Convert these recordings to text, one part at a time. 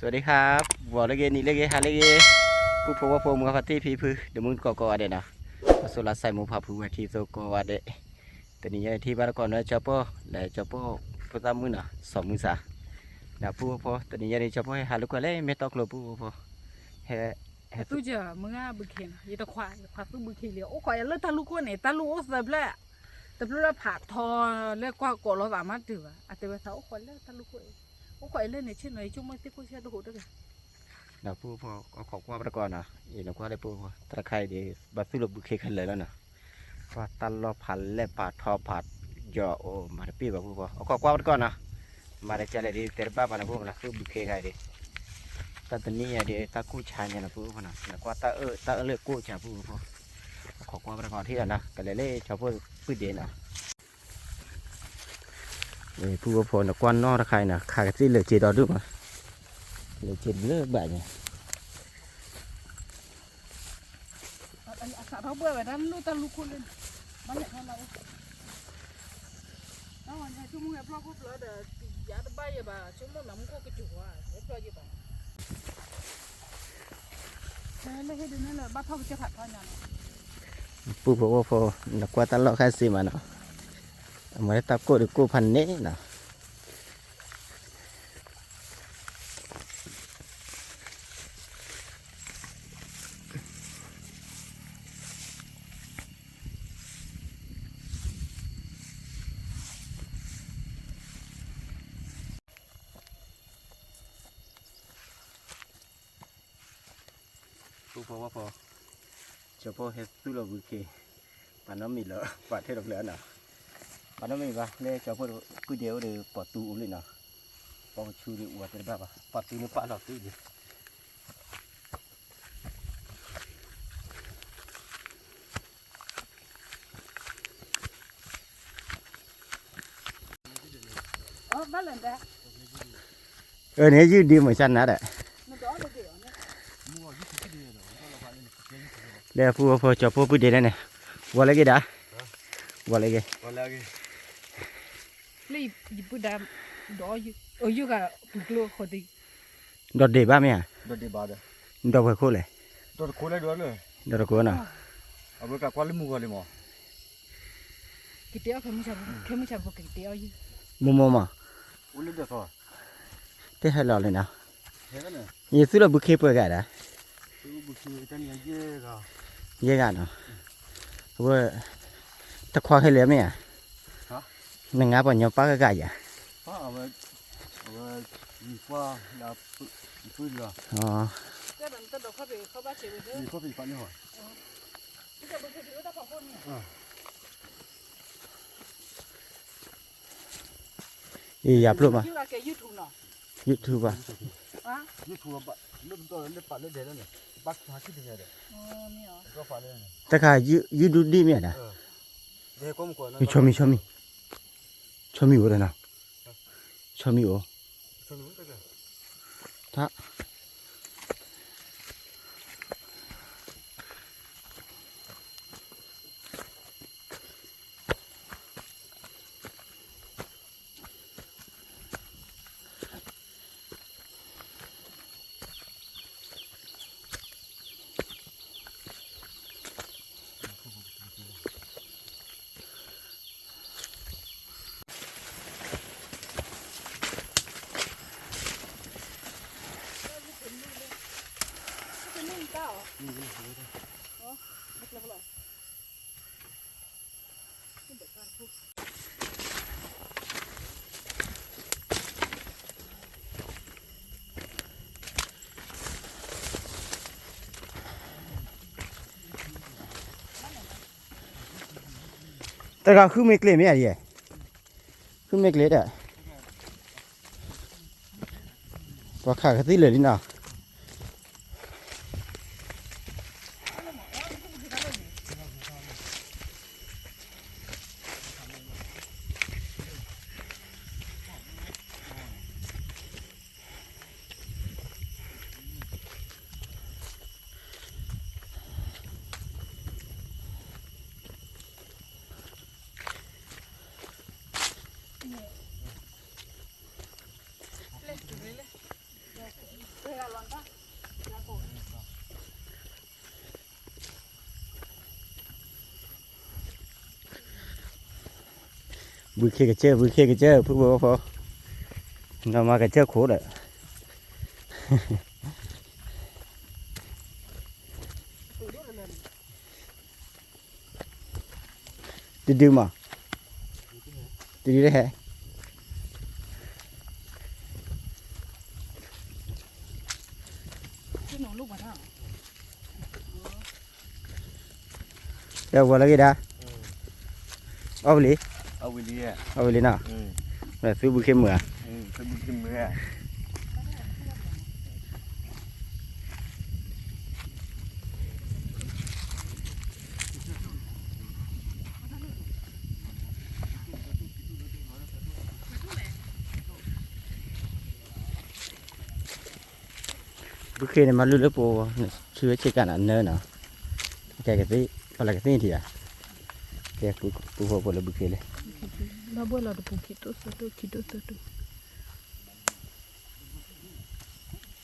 สวัสดีครับ ဂီၤလၢအဂ့ၤ နံၤလၢအဂ့ၤ ဟါလၢအဂ့ၤ ပုၢ်ဖိဝဲၢ်ဖိ မုၢ်ဂၤဖါတံၢ်ဖံဖု ဒီးမုၢ်တကိးကိးဂၤဒဲးနီၤ, ပှၤစိၤလါစဲးမူဖးဖုဝဲထံသိကိးဂၤဒဲး, တနံၤညါအံၤထံၣ်ဘၣ်တကိး နၢကၠီပိၢ် လၢကၠီပိၢ်ဖိသၣ်မုၣ်နီၤ စီၤမုၢ်စၢ်, ဒီးပုၢ်ဖိ တနံၤညါအံၤ ကၠီပိၢ်ဟဲဟးလိာ်ကွဲလၢမဲၢ်တီၢ်ကျိၤ ပုၢ်ဖိ ဟဲ ဟဲသူၣ်ကၢ မုၢ်ဂၤဘုခ့နီၤ ယတခွါ ယခွါသူၣ်ဘုခ့လံ အိၣ်ခိးယၤလၢတၢ်လူၢ်ခိၣ်န့ၣ် တၢ်လူၢ်အိၣ်သၢဖျၢၣ်, တဖျၢၣ်လၢဖးထီလၢကွၢ်ကိးလိာ်သးမးတုၤဘၣ် အတဲဝဲသးအိၣ်ခိးလၢတၢ်လူၢ်ခိၣ်အံၤ, အိၣ်ခိးအံၤလၢန့ၣ်ဆ့ၣ်နီၤ ယဆိကမိၣ်သ့ၣ်ခိၣ်ဆၢတဟူးတဂၤ ဒီးပုၢ်ဖိ အခိးကွၢ်ပတကိးနီၤ အံၤနကွၢ်လၢပုၢ်ဖိ တၢ်တခါအံၤဒီး ဘၣ်သူၣ်လီၤဘုခ့ခဲလၢာ်လီၤနီၤ, ကွၢ်တၢ်လီၢ်ဖးလဲၢ်ဖးထီဖးယီၤအိၣ် မၤတပ့ၢ်ဘၣ်ပုၢ်ဖိ အခိးကွၢ်ပတကိးနီၤ, မၤတကဲလဲၣ်ဒီး တဲတဘၣ်ဘၣ်နီၤ ပုၢ်ဖိ သူၣ်ဘုခ့ခါအံၤဒီး တၢ်တနံၣ်အံၤဒီး တၢ်ကိၢ်ဆါညါနီၤ ပုၢ်ဖိနီၤ နကွၢ်တၢ်အၢၣ် တၢ်အၢၣ်လၢကိၢ်ဆါပုၢ်ဖိ, အခိးကွၢ်ပတကိးထံၣ်ဒီးနီၤ ကလဲၤလၢကၠီပိၢ်ပုၢ်ဒဲးနီၤ ပုၢ်ဖိ နကွၢ်နီၢ်တခါအံၤနီၤ ခးကသံၣ်လၢာ်က့ဒီဒူၣ်မး, လၢာ်က့တဘျၢဘၣ်ညါ ပုၢ်ဖိဝဲၢ်ဖိ နကွၢ်တၢ်လီၢ်ခါစ့မးနီၤ, အမၤလၢတၢ်ကိၢ်ဒီးကိၢ်ဖးန့ၣ်နီၤ ပုၢ်ဖိဝဲၢ်ဖိ, ကၠီဖိဟဲသူၣ်လီၤဘုခ့, ပှၤနီတမံၤလၢၤ ပှၤထဲတဖျၢၣ်နီၤ, ပှၤနီတမံၤဘၣ် လၢကၠီဖိပုၢ်ဒဲးအိၣ်ဒီး ပှၤတူအိၣ်လံနီၤ, ပှၤကဆူဒီးအိၣ်တဲတဘၣ်ဘၣ် ပှၤတူန့ၣ်ပာ်လီၤသုဒံး အၢ န့ၣ်ယုၢ်ဒံးမ့ၢ်စၢ်နၤဒီး, လၢပုၢ်ဖိကၠီဖိပုၢ်ဒဲးန့ၣ်, ဝီၤလၢက့ၤဒၣ်, ဝီၤလၢက့ၤ, လၢယပုၢ်ဒၣ်, ဒီးယုၢ်ဂၤပူၤကျိဃီၤဒံး, ဒီးဒ့ၣ်ဘၣ်မ့ၢ်ဧါ, ဒီးပှဲၤခိၣ်လဲၣ်, ဒီးတကိးနီၤ, ကတဲအီၣ်ခဲမုၢ်ဆါ, ခဲမုၢ်ဆါဖိကတဲအီၣ်ယုၢ်, မိၢ်မိၢ်မး, တဲဟဲလီၤလံနီၤ, ယသူၣ်လီၤဘုခ့ပှဲၤဂၤဒၣ်, ယဲၢ်ဂၤနီၤ, အဝဲ, တခွါခဲလၢာ်မ့ၢ်ဧါ, နငါပှၤညီပၢ်ဂၤဂၤယၤ, အံၤယၤပျိၢ်မး, YouTube ဘၣ်, တခါ ယုၢ်ဒူၣ်ဒံၣ်မ့ၢ်ဧါဒၣ်, ဆီမံၤ ဆီမံၤ, ဆီမံၤအိၣ်ဒီးနီၤ, ဆီမံၤအိၣ်, ထါ တဂၤဃုမ့ၢ်ကျဲမ့ၢ်ဧါ, ဃုမ့ၢ်ကျဲဒီး, ပှၤခးကသံၣ်လၢာ်လံနီၤ. လဲၣ် ဘုခ့ကစၢၢ် ဘုခ့ကစၢၢ် ဖုဖိဖိ, နီၢ်မၤကစၢၢ်ခိၣ်ဒီး တဒုမး, တဒုတဟဲ တဲဝဲလၢဂ့ၤဒၣ်, အီၣ်ဝံၤလံ, အီၣ်ဝံၤလံနီၤ, သုဘုခ့မုာ်ဧါ. ဘုခ့န့ၣ် မၤလုၢ်လၢပအိၣ်, ဆူဝဲဆ့ကၤနၤနၢနီၤ, ကဲကသ့ၣ်, ပှၤလၢကသ့ၣ်ထံၣ်ဧါ, ကဲပူဖိဖိလၢဘုခ့လံ, ဘၣ်ဘှဲၣ်လီၤတပူၤခံတိၢ်သၢတိၢ်ခံတိၢ်သၢတိၢ်,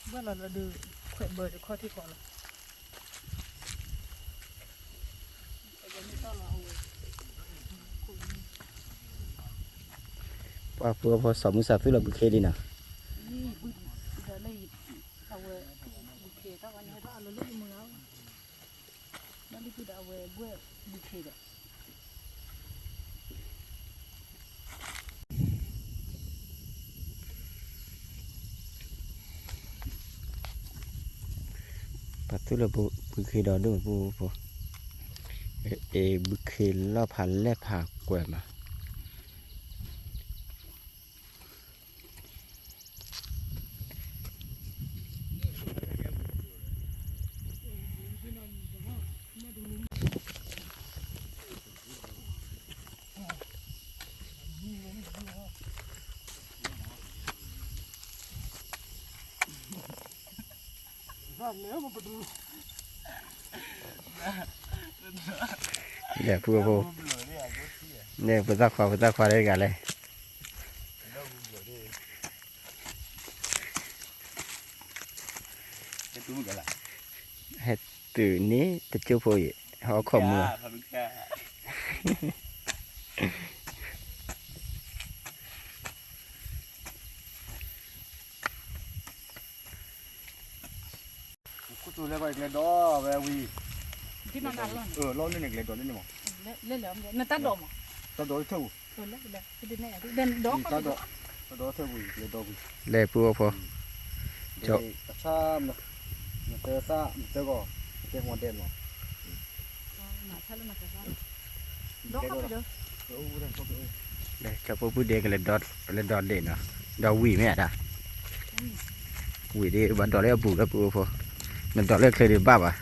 ဘှဲၣ်လီၤလီၤဒီး ခွဲးဘၢတခီထံခီလီၤ. ပှၤဖုအဖီစီၤမုၢ်စးသူၣ်လီၤဘုခ့လံနီၤ. အဝဲဘုခ့တၢ်ဝဲန့ၣ် ဟဲထီၣ်အလီၢ်လၢယမုၢ်ဧါ, ဘၣ်လၢပုၢ်ဒီးအဝဲဘှဲၣ်ဘုခ့ဒီး ပှၤသူၣ်လၢဘုခ့ဒီးဒိၣ်မး ပူဖိ, အ့ၣ် ဘုခ့လီၢ်ဖးလဲၢ်ဖးကွဲးမး. လဲၤဖုဖိ, လဲၤပသၣ်ခွါ ပသၣ်ခွါတဂၤလဲၣ်. ဟဲတုၤန့ၣ်တကၠိဖိအံၤ ဟဲအီၣ်ခီၣ်မုၢ်ဧါ. ခိၣ်တူလဲၤကွၢ်ကျဲဒီးဝဲဝံၤ, လီၤန့ၣ်ကျဲဒီးန့ၣ်မး, တၢ်ဒီးထၢၣ်ပူၤ, တၢ်ဒီးထၢၣ်ပူၤ, လဲၤပူၤအဖီ, ကဆၣ်, နသၢသၣ်နသၢဂီၤ, ကဲမီၤဒဲးမး. ကၠီဖိပုၢ်ဒ့ကလဲၤဒီးဒ့ၣ်နီၤ, ဒီးဝံၤမ့ၢ်ဒၣ်, ဝံၤဒ့ၣ်ဘၣ်ဒီးလၢအပူၤလၢပုၢ်အဖီ, နဒီးလၢချ့ဒ့ၣ်ဘၣ်ဘၣ်,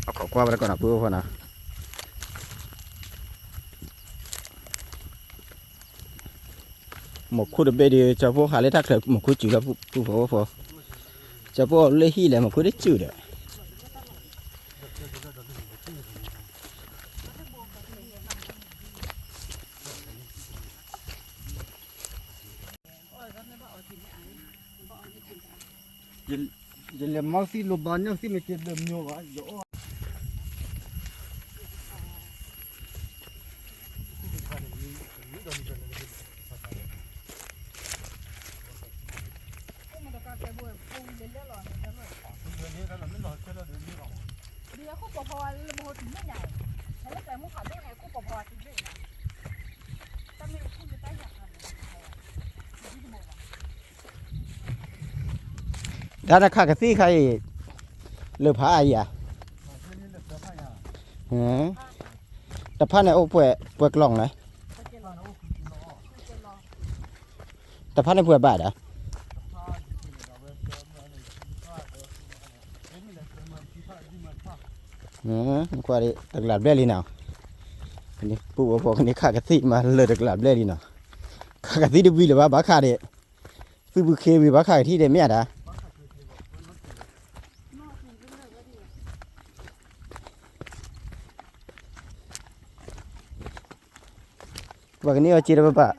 အခီၣ်ကွၢ်ဘၣ်တကီၢ်နီၤပုၢ်အဖီနီၤ. မီၢ်ခိၣ်တဘ့ၣ်ဒီး ကၠီဖိဟးလၢတၢ်ချၢ မီၢ်ခိၣ်စူၤလၢပုၢ်ဖိအဖီ, ကၠီဖိအီၤလၢဟံၣ်လဲၣ် မီၢ်ခိၣ်တစူၤဒီး ယလဲၤမၤသံလိာ်ဘၣ်န့ၣ်သံမ့ၢ်က့ၤလၢမညိဘၣ် ယအီၣ် တၢ်နခးကသံၣ်ခါအံၤ လၢဖးအါယၤ, တဖၣ်န့ၣ်အိၣ်ပှဲၤကျီၢ်လဲၣ်, တဖၣ်န့ၣ်ပှဲၤဘၣ်ဒီး ကွၢ်တကလးဘျဲၣ်လံနီၤ, ပုၢ်ဖိကန့ၣ် ခးကသံၣ်မးလၢာ်တကလးဘျဲၣ်လံနီၤ, ခးကသံၣ်တဝံၤလၢၤဘၣ် ဘၣ်ခးဒီး သုးဘုခ့ဝံၤဘၣ်ခးကထံၣ်ဒီးမ့ၢ်ဧါဒၣ် ပှၤကန့ၢ်အီၤစ့တဘၣ်ဘၣ်,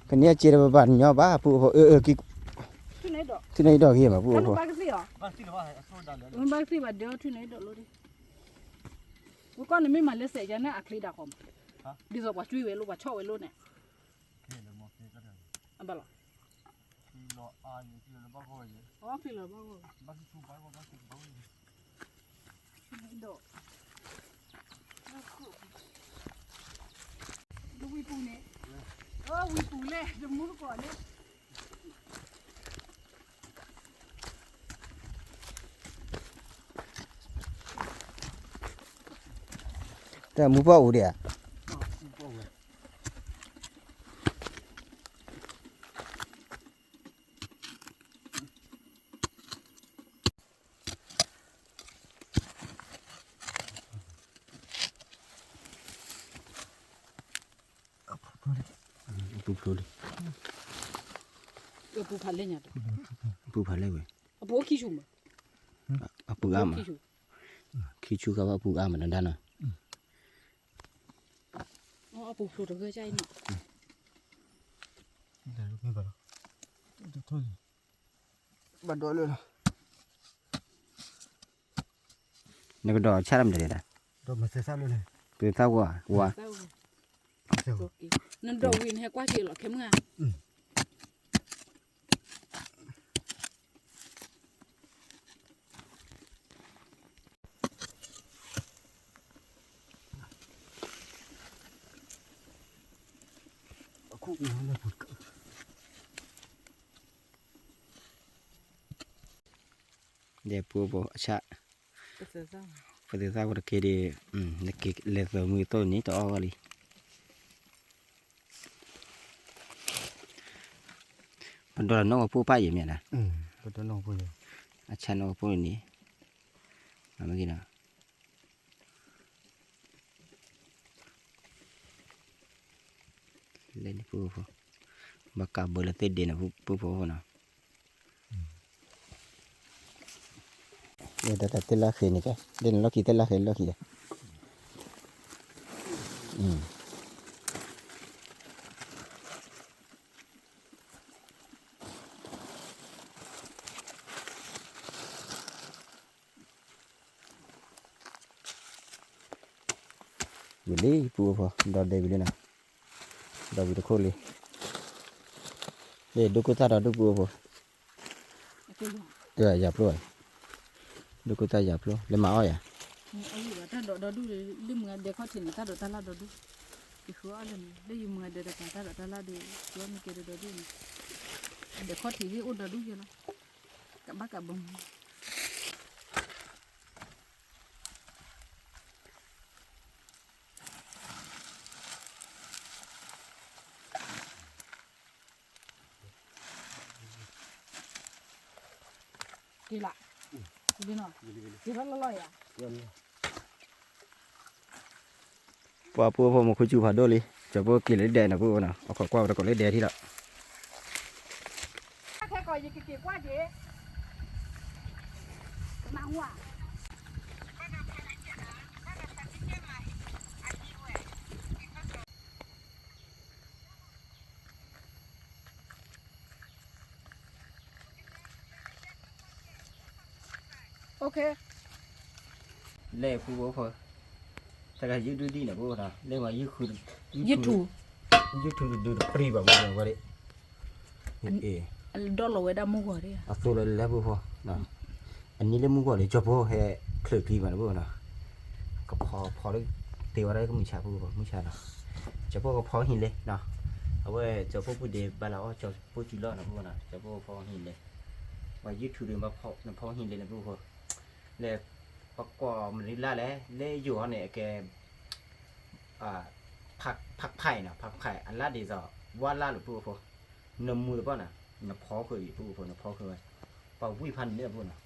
ကန့ၢ်အီၤစ့တဘၣ်ဘၣ်ညီဘၣ် ပုၢ်ဖိ, အၢ အၢ က့ၤ, ထံၣ်န့ၢ်ဒီးက့ၤမး ပုၢ်ဖိ, ဘၣ်သ့ၣ်ဘၣ်ဒီးထံၣ်န့ၢ်ဒီးလီၤဒီး ဝဲကီၢ်န့ၣ်မ့ၢ်မၤလၢစဲးယါန့ၣ် အချ့ဒၣ်ဃီမး, ဒ်သိးပှၤကွံဝဲလိၣ် ပှၤဆီၣ်ဝဲလိၣ်န့ၣ်, အဘၣ်လီၤ, အီၣ်ချ့လီၤဘၣ်ဂီၢ်, ဒီး ဝံပူၤန့ၣ်, အဝံပူၤလဲၣ် တမူတကိးန့ၣ် တၢ်မူပှၢ်အိၣ်ဒံးဧါ, အပူၤဖျိလံ, အပူၤဖးလဲၢ်ညါ, အပူၤဖးလဲၢ်ဝဲ, အပူၤအိၣ်ခံဆူၣ်မး, အပူၤအါမး, ခံဆူၣ်, ခံဆူၣ်ခါဘၣ်အပူၤအါမးတဒၣ်နီၤ, အပူၤဖျိတဂၢၢ်ကၢ်အံၤနီၤ, ဘၣ်ဒီလၢလီၤ နကဒီးဆၣ်တၢ်မတၤလဲၣ်, ပသၣ်ဝါ, ဝါ, နဒီးဝံၤနဟဲကွၢ်က့ၤလီၤခဲမုၢ်ဧါ, ဒဲပူဖိအဆၣ်, ပသုးသၣ်ဝဲတက့ၢ်ဒီး, နက့ၤလဲၤသၢမုၢ်သိၣ်န့ၣ် တအီၣ်ဂီၢ်လံ, ပဒီးနီၢ်ကဖိပၢ်ယဲၢ်မ့ၢ်ဧါ, အဆၣ်နီၢ်ကဖိန့ၣ်, မ့ၢ်က့ၤနီၤ လဲၤန့ၣ်ပူဖိ, ဘၣ်ကးဘၢလၢသ့ၣ်ဒ့န့ၣ်ပူဖိနီၤ, ဒ်တၢ်သ့ၣ်လၢ်ဃ့န့ၣ်ကဲ, ဒ်န့ၣ်လီၢ်ခံသ့ၣ်လၢ်ဃ့လီၢ်ခံ, ဝံၤလံပူဖိ, ဒီးဒဲဝံၤလံနီၤ, ဒီးဝံၤတခိၣ်လံ, လၢဒိၣ်ကိၢ်သၣ်ဒီးဒိၣ်ပူဖိ, တယၤပျိ, ဒိၣ်ကိၢ်သၣ်ယၤပျိ လဲၤမၤအီၣ်ယၤ, တၢ်ဒိးဒီဒူၣ်, လၢမုၢ်ဂၤဒဲးခီၣ်ထံးန့ၣ် တၢ်ဒိးတၢ်လၢ်ဒီဒူၣ်, ယဃုအီၣ်လၢန့ၣ် လၢယမုၢ်ဂၤဒဲးတကး တၢ်ဒိးတၢ်လၢ်ဒီး ယမ့ၢ်ကဲဒီဒူၣ်န့ၣ်, ဒဲးခီၣ်ထံးဟ့ၣ်အိၣ်ဒီဒူၣ်ယဲလီၤ, ကဘၣ်ကးဘၢ က့ၤလီၤ, က့ၤလီၤလီၤယၤ, ပှၤပူဖိမ့ၢ်ခိၣ်စူၤဖးဒိၣ်လံ, ကၠီၤဖိက့ၤလၢဒဲးနီၤပူဖိနီၤ, အခီကွၢ်ဝဲတကိးလၢဒဲးထံလီၤ. ခဲကီး ယကက့ၤကွၢ်က့ၤ မၤဝါ လဲၤဖူဖိဖိ, တဂၤယုၢ်ဒုဒံၣ်န့ၣ်ပူဖိနီၤ, လဲၤမၤယုၢ်ထူ, ယုၢ်ထူ, ယုၢ်ထူတဒုတပြံၢ်ဘၣ်ပူဖိဝဲဒၣ်, ဒီလီၤဝဲဒၣ်မုၢ်ဂီၤဒၣ်, အသိလၢလဲၤပူဖိ, အနံၤလၢမုၢ်ဂီၤန့ၣ် ကၠီၤဖိဟဲချၢးချံမးန့ၣ်ပူဖိနီၤ, ကဖီဖီလၢ တ့ဝဲဒၣ်ကမုၢ်ဆါပူဖိ မုၢ်ဆါနီၤ, ကၠီၤဖိကဖီဟံၣ်လဲၣ်နီၤ, အဝဲကၠီၤဖိပူၤဒဲးဘၣ်လီၤအီၣ်ကၠီၤဖိစူၤလီၢ်န့ၣ်ပူဖိနီၤ, ကၠီၤဖိကဖီဟံၣ်လဲၣ်, ပှၤယုၢ်ထူဒီးမၤဖီဟံၣ်လဲၣ်န့ၣ်ပူဖိ, လဲၤ ပကွၢ်မနုၤလၢ်လဲၣ်, လၢယိၤဟီန့ၣ် အကဲ ဖးဖးနီၤ, ဖးဖးအလၢ်ဒ်သိး ဝါလၢ်လၢပူဖိ, နမူတဘၣ်နီၤ, နဖီခိၣ်အံၤပူဖိ နဖီခိၣ်ဝဲ, ပှၤဝံၣ်ဖးန့ၣ်ပူနီၤ,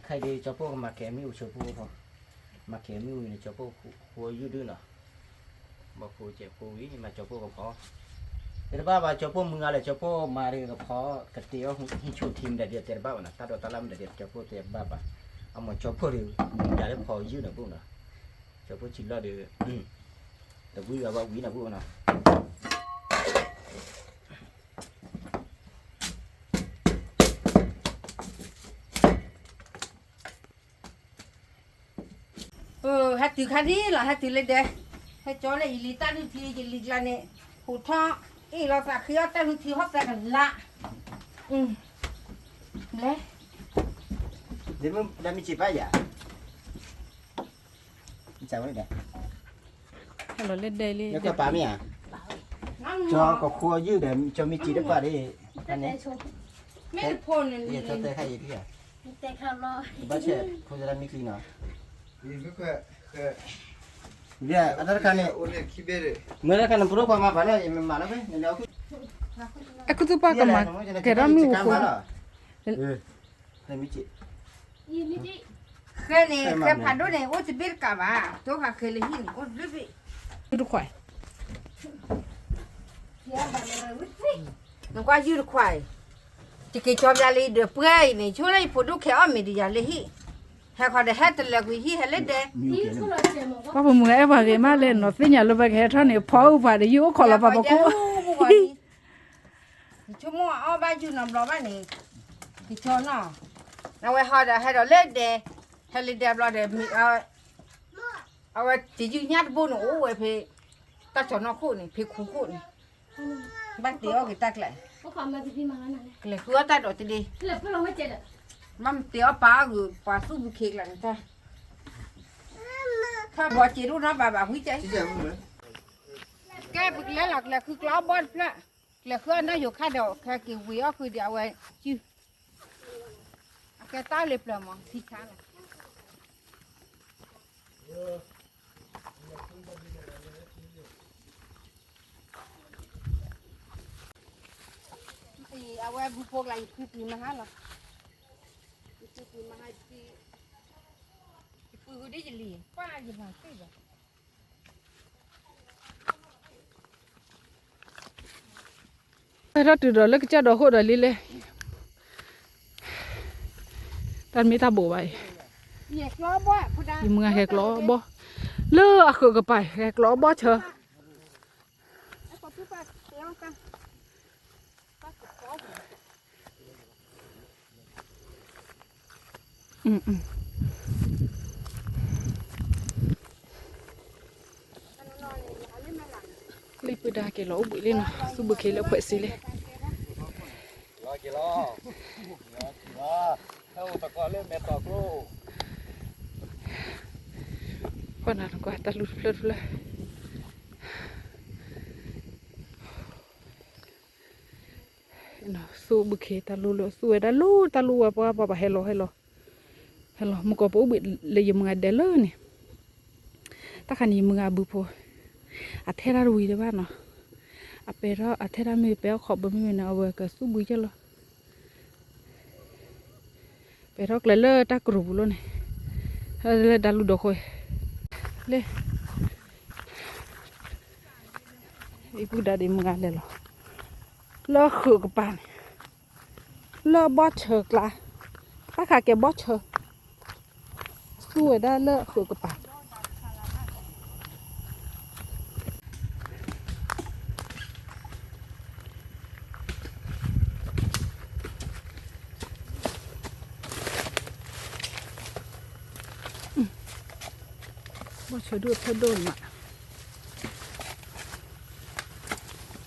ခဲအံၤဒီး ကၠီၤဖိကမၤကဲမ့ၣ်အူဆိပူဖိ, မၤကဲမ့ၣ်အူန့ၣ် ကၠီၤဖိဃိယုၢ်ဒုနီၤ, ဘၣ်ဖိကဲဖိဝံၤ မၤကၠီၤဖိကဖီ တဲတဘၣ်ဘၣ် ကၠီၤဖိမုၢ်ဂၤလဲၣ် ကၠီၤဖိမၤဒီးကဖီ ကတ့အီၣ်ဟံၣ်ဆူၣ်ထံမတၤဒ် တဲတဘၣ်ဘၣ်နီၤ တၢ်ဒိးတၢ်လၢ်မတၤဒ် ကၠီၤဖိတဲတဘၣ်ဘၣ် အမ့ၢ်ကၠီၤဖိဒီး မုၢ်ဂၤလၢဖီယုၢ်နီၤ ပူနီၤ ကၠီၤဖိဆံးလီၢ်ဒီး တဝံၤဘၣ်ဘၣ်ဝံၤနီၤ ပူနီၤ ဟဲ တုၤခါဒ်လီၤ ဟဲတုၤလၢဒဲ, ဟဲကၠီလၢယလံၤတၢ်နုၢ်ထံ ယလံၤကျါန့ၣ်, ဟူးထီၣ်, အ့ၣ်လိာ်သးဃ့အီၣ်တၢ်နုၢ်ထံဟီၣ်သၢကလး, ဘျဲ, ဒ်မ့ၢ်ဒၣ်မ့ၢ်စံးပာ်ယၤ, မ့ၢ်စံးဝဲဒၣ်, ဟဲလီၤလၢဒဲလံ, လၢကပၤမ့ၢ်ဧါ, ကၠီကခိၣ်ယုၢ်ဒီး ကၠီမ့ၢ်စံးတပာ်ဒ်, န့ၣ်, မ့ၢ်တဖိန့ၣ်, ယတဲခါအံၤ, ဘၣ်ဆဲးဖိသရၣ်မ့ၢ်ကျံနီၤ အတၢ်တခါန့ၣ်, မ့ၢ်တၢ်တခါန့ၣ် ပဒိၣ်ခွါမၤပှၤလၢ ယမ့ၢ်မၤလၢဖဲန့ၣ်လီၤ, အဲ ခုသူၣ်ပှၢ်ကမၤ, ကဲထီၣ်မ့ၣ်အူခိၣ်, ဃဲန့ၣ် ဃဲဖးဒိၣ်န့ၣ် အိၣ်တဘ့ၣ်တကးဘၣ်, တိဃာ်ဃဲလၢဟံၣ်န့ၣ် အိၣ်တဘ့ၣ်ဘ့ၣ်, တခွး, နကွၢ်ယုၢ်တခွးအံၤ, ယက့ၤကၠီပျါလၢယဒၢးပှဲၤအံၤန့ၣ် ဆိလၢယဖိဒိၣ်ခဲအီၣ်မ့ၤဒီးယၤလၢဟံၣ်, ဟဲခီဒီးဟဲတလၢကွံာ်ဟံၣ်ဟဲလၢဒဲ, ပှၤပမုၢ်ဂၤအဲၣ်ပှၤဂ့ၤမးလဲၣ်, နီၢ်သ့ၣ်ညါလၢပှၤကဟဲထီၣ်န့ၣ် ဖီအုၣ်ပှၤဒီးယုၢ်အိၣ်ခိးလီၤပှၤဖီခိၣ်, ယဆိကမိၣ်အီၣ်ဘၣ်ယုၢ်နီတဘျီဘၣ်န့ၣ်, ယကၠီနီၤ, အဝဲဟီဒီးဟဲဒီးလၢဒဲ, ဟဲလၢဒဲဘျီဒီး အဝဲတယုၢ်ညၣ်တဘိန့ၣ်အိၣ်ဝဲဖဲ, တၢ်ကၠီနီၢ်ခိၣ်န့ၣ် ဖဲခူခိၣ်န့ၣ်, ဘၣ်တ့အီၣ်က့ၤတၢ်ကျဲ, ကျဲဃုအီၣ်တၢ်ဒီးတဒ့, ဘၣ်မ့ၢ်တ့အီၣ်ပာ်အီၣ်ဂ့ၤ ပှၤသူၣ်ဘုခ့ကျဲန့ၣ်တၢ်, ခီဘီစ့ဒိၣ်နီၣ်ဘၣ်ဘၣ်ဝံကဲ, ကဲပကလဲၤလီၤကျဲဃုကျီအီၣ်ဘီတဖျၢၣ်, ကျဲဃုအီၣ်နီၣ်ယိၤခါဒီး ခဲက့ၤဝံၤအီၣ်ဃုာ်ဒီးအဝဲစု အကဲတၢ်လ့ပျၢၤမး ထံဆါလီၤ, အဝဲဘူဖိကျါ ယဖုပံၤမဟါလီၤ, ယဖုပံၤမဟါ, ယဖုဂုာ်ဒ်ယလံၤ ပှၢ်ယမၤသ့ၣ်ဘၣ် ဟဲထီၣ်တုၤဒီးလၢကစၢၢ်ဒီးဃိၣ်ဒီးလံလဲၣ်, တၢ်တမ့ၢ်တၢ်ဘိးဘၣ်အံၤ, ယမုၢ်ဂၤဟဲကျီအီၣ်ဘီ, လၢအဃုာ်ကပၤ ဟဲကျီအီၣ်ဘီဆၢ, လံပုၢ်ဒါက့ၤလီၤအိၣ်ဘှံးလံနီၤ, သူၣ်ဘုခ့လၢဖှဲးစ့လံ, ကွၢ်နၤကွၢ်တၢ်လူၢ်တဖျၢၣ်တဖျၢၣ်, သူၣ်ဘုခ့တၢ်လူၢ်လၢ သူၣ်ဝဲဒၣ်လူၢ်တၢ်လူၢ်ဝဲပှၤပှၤပှၤဟဲလီၤဟဲလီၤ, ဟဲလီၤ မုၢ်ကီၢ်ပအိၣ်ဘှံးလၢယမုၢ်ဂၤဒဲးလၢန့ၣ်, တၢ်ခါန့ၣ်ယမုၢ်ဂၤအဘုဖိ, အထဲတၢ်တဝံၤတဘၣ်နီၤ, အပဲထီၣ်အထဲတၢ်မ့ၢ်ပဲအီၣ်ခိးဘၢမ့ၢ်ဝဲန့ၣ် အဝဲကသူၣ်ဘှံးကၢ်လီၤ ပဲထီၣ်ကျဲလၢတၢ်ကရူၢ်ပူၤလီၤန့ၣ်, လၢတၢ်လူၢ်ဒီခိၣ်, လၢ အံၤပုၢ်ဒါဒံးမုၢ်ဂၤလဲၤလီၤ, လၢဃုာ်ကပၤန့ၣ်, လၢဘီၣ်ဆၢကျါ, တၢ်ခါကဲဘီၣ်ဆၢ, သူၣ်ဝဲဒၣ်လၢဃုာ်ကပၤ ဘီၣ်ဆၢဒိၣ်ထၢၣ်ဒိၣ်မး,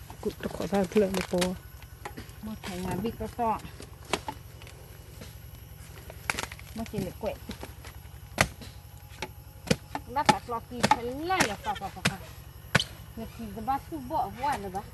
တခိးသၣ်တဖျၢၣ်လၢပီ, ဘီၣ်ဆၢညါဘံၣ်တီတီ, ဘီၣ်ဆၢလဲၤကွဲး, ဘၣ်သးကျီသံဖဲလဲၣ်လဲၣ်ပှၤပှၤပှၤ, နကံကဘၣ်သူၣ်ဘီၣ်အဝဲလၢၤဘၣ်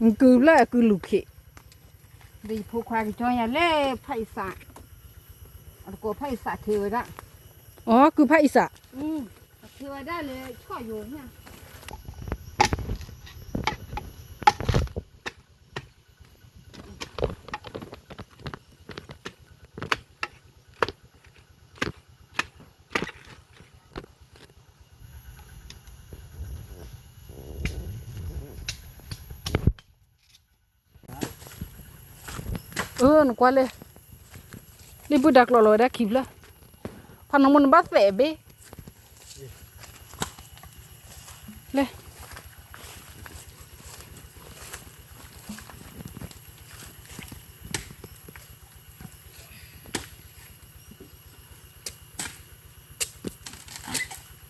နကုၢ်လၢအကုၢ်လူၤခ့, ဒီးယဖိခွါကကၠီယၤလၢဖးအံစး, အတကိးဖးအံစးထဲဝဲဒၣ်, အိ ကုၢ်ဖးအံစး, ထဲဝဲဒၣ်လၢဆီၣ်ယိာ်ညၣ် အၢ နကွၢ်လဲၣ်, လံပုၢ်ဒါကျီလီၤဝဲဒၣ်ခံဖျၢၣ်, ဖးနီၢ်မိၢ်နဘၣ်သဲးဘ့ၣ်, လဲၣ်.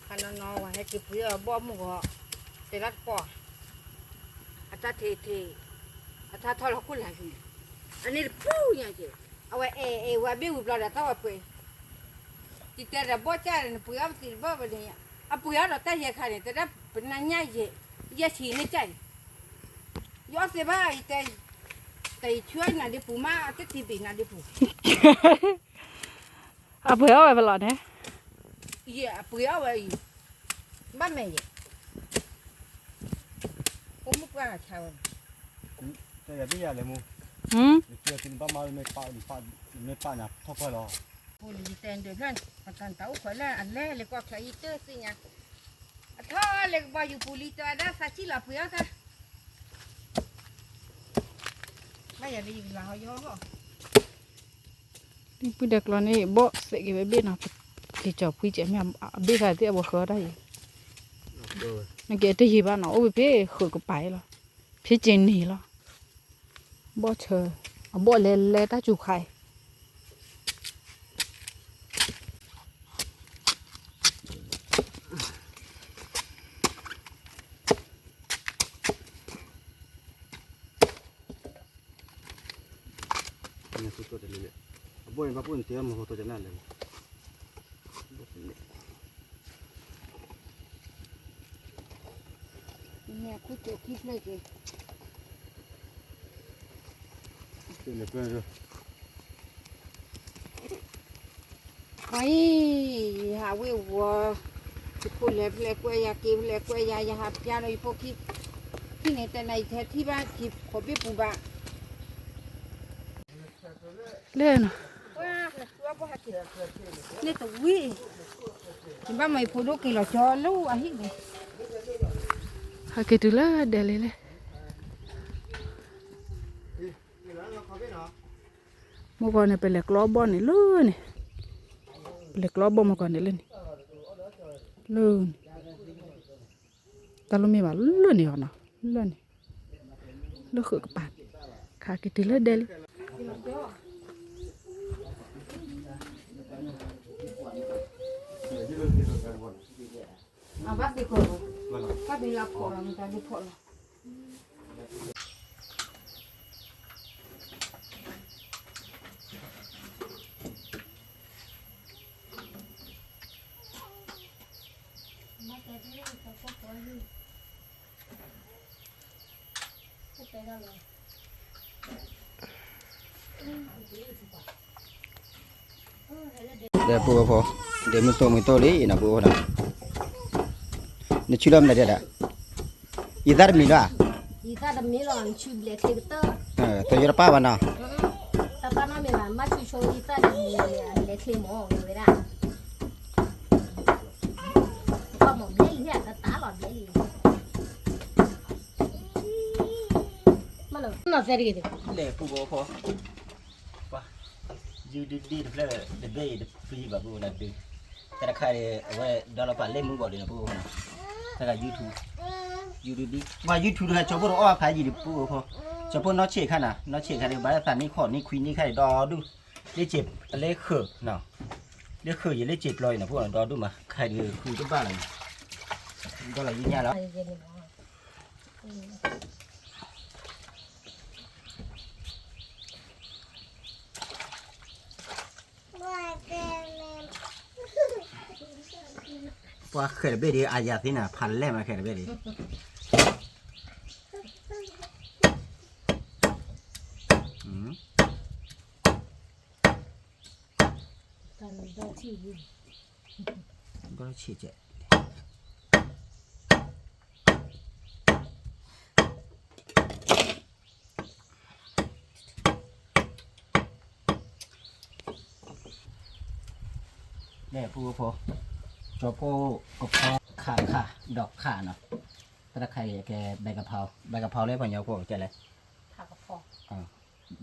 ဖးနီၢ်နီၢ်ဝဲဟဲက့ၤပှ့ၤအီၣ်ဘီၣ်မုၢ်ဂီၤ, တဲလၢတပီၢ်, အတၢ်ထံၣ်ထံၣ်, အတၢ်ထီၣ်လီၤခိၣ်လၢ်ဟံၣ်, အန့ၣ်တပူၤညါက့ၤ, အဝဲအဲၣ်အဲၣ်ဝဲဘ့ၣ်ဝံၤဘျီဒီးတၢ်ဝဲပှ့ၤ, တံၤတဲဒီးဘီၣ်ကၢ်န့ၣ် နပှ့ၤအီၣ်ပသံတဘီၣ်ဝဲန့ၣ်, အပှ့ၤအီၣ်ဒီးတၢ်ယဲၢ်ခါန့ၣ် တဲဒၣ်ပနၢ်ညၣ်ယဲၢ်, ယဲၢ်ဆံန့ၣ်ကၢ်အံၤ, ယအီၣ်သ့ဘၣ်အံၤတဲ, တယံၤဆူအနါဒ့ပူၤမး အတထံၣ်ဘ့ၣ်နါဒ့ပူၤ အပှ့ၤအီၣ်ဝဲပလီၢ်န့ၣ်, ယအပှ့ၤအီၣ်ဝဲအံၤ, ဘၣ်မဲာ်ယဲၢ်, အိၣ်မုၢ်ပှၢ်ဂၤဆါဝဲ, တယၤတယၤလဲၣ်မူ, နဘၣ်မၤမ့ၢ်ပာ်နၤထီၣ်ပှၢ်လီၤ, ဖိလံၤယတဲဒၢးဖျၢၣ် ပတၢ်အိၣ်ခွဲးလၢအလဲၤလၢကွၢ်ချၢယတသ့ၣ်ညါ, အထီၣ်လၢကဘီယူၤပူၤလံ တဲဝဲဒၣ်သးစံၣ်လီၤပှ့ၤအီၣ်သး, ဘၣ်ယၤလၢယကလၤဟီယီၤ ပုၢ်ဒဲးကျီန့ၣ် ဘီၣ်သဲးက့ၤဝဲဘ့ၣ်နီၤ, က့ၤကၠီၤဖှံကဲမ့ၢ်အဘ့ၣ်သးသ့ၣ်အဝဲဃၢတၢ်အံၤ, နကဲတယံၤဘၣ်နီၤ အိၣ်ဝဲဖဲဃုာ်ကပၤအံၤလီၤ, ဖဲက့ၤန့ၣ်လီၤ, ဘီၣ်ဆၢ, အဘီၣ်လဲၤလဲၤတၢ်စူၤခါအံၤ အဘီၣ်န့ၣ်ဘၣ်ပိၢ်န့ၣ် တဲမဟိတကနၣ်လဲၣ်, န့ၣ်ခိၣ်ကၠိခံဖျၢၣ်က့ၤ ပှၤအံၤ ယဟးဝ့ၤဝီၤ, ယဖိလဲၤဖဲလဲၣ်ကွဲးယၤ က့ၤဖဲလဲၣ်ကွဲးယၤ ယဟးပျါဒီးယဖိခံ, ခံန့ၣ်တဲနၤ ယထဲထံၣ်ဘၣ် က့ၤခိးဘ့ၣ်ပူၤဘၣ်, လဲၣ်နီၤ, န့ၣ်တဝံၤ, ယဘၣ်မၤယဖိဒိၣ်က့ၤလီၤကၠီလၢအဟံၣ်န့ၣ်, ဟဲက့ၤတုၤလၢဒဲးလံလဲၣ် မုၢ်ဂီၤန့ၣ် ပလဲၤကျီဘီၣ်န့ၣ်လၢန့ၣ်, ပလဲၤကျီဘီၣ်မုၢ်ဂီၤန့ၣ်လၢန့ၣ်, လၢန့ၣ်, တၢ်လိၣ်မ့ၢ်ဘၣ်လၢန့ၣ်အီၤနီၤ, လၢန့ၣ်, လၢဃုာ်ကပၤန့ၣ်, ခးက့ၤတုၤလၢဒဲးလံ ဒီးပုၢ်ဖိ, ဒီးမုၢ်တိၢ်မုၢ်တိၢ်လံနီၤ ပုၢ်ဖိနီၤ, နဆူၣ်လီၤမနုၤဒဲးဒၣ်, ယသၣ်တမံၤလီၤ, ယသၣ်တမံၤလီၤ နဆူၣ်ဘျဲးချ့ကတၢၢ်, တယိတပၢ်ဘၣ်နီၤ, တပၢ်နီတမံၤဘၣ် မ့ၢ်ဆူၣ်ဆိယသၣ်တမံၤလဲၤချ့မး ဝဲဒၣ် ထီၣ်မးဘျဲလံ တတၢ်လီၤဘျဲလံ, မ့ၢ်လၢနီၢ်သဲတဂ့ၤ, လဲၤပူဖိဖိ, ပှၤ, ယူဒုဒ့တဖျၢၣ်တဘ့ၣ်အံၤတပျံၤဘၣ် ပုၢ်ဖိနီၤဒု, တၢ်တခါဒီး အဝဲဒီလီၤပာ်လၢမူဘီၣ်ဒုးနီၤ ပုၢ်ဖိဖိနီၤ, တၢ်တခါ YouTube, YouTube ဒု, ပှၤ YouTube တဂၤ ကၠီဖိတအီၣ်ဖးယံာ်ဒုး ပုၢ်ဖိဖိ, ကၠီဖိနီၢ်ဆံးခါနီၤ နီၢ်ဆံးခါဒီး ဘၣ်သးနံၣ်ခီၣ်နံၣ်ခွံနံၣ်ခါဒီး ဒီဒူၣ်, လၢက့ၤလၢဃုာ်နီၤ, လၢဃုာ်ယံာ်လၢက့ၤပျီအံၤနီၤ ပုၢ်ဖိနီၤ ဒီဒူၣ်မး ခါဒီးဃုာ်တဘၣ်လီၤ, ဒီလီၤယံာ်ညါလီၤ ပှၤဃဲၤတဘ့ၣ်ဒံး အယၤသ့နၤ ဖးလဲၢ်မးဃဲၤတဘ့ၣ်ဒံး, ဘၣ်ဆံးကဲး န့ၣ် ပုၢ်ဖိ, ကၠီဖိကဖီခးခး ဒီးခးနီၤ, တၢ်တခါအံၤကဲ ဘဲကဖီ, ဘဲကဖီလၢပှၤကညီဖိကဲလဲၣ်,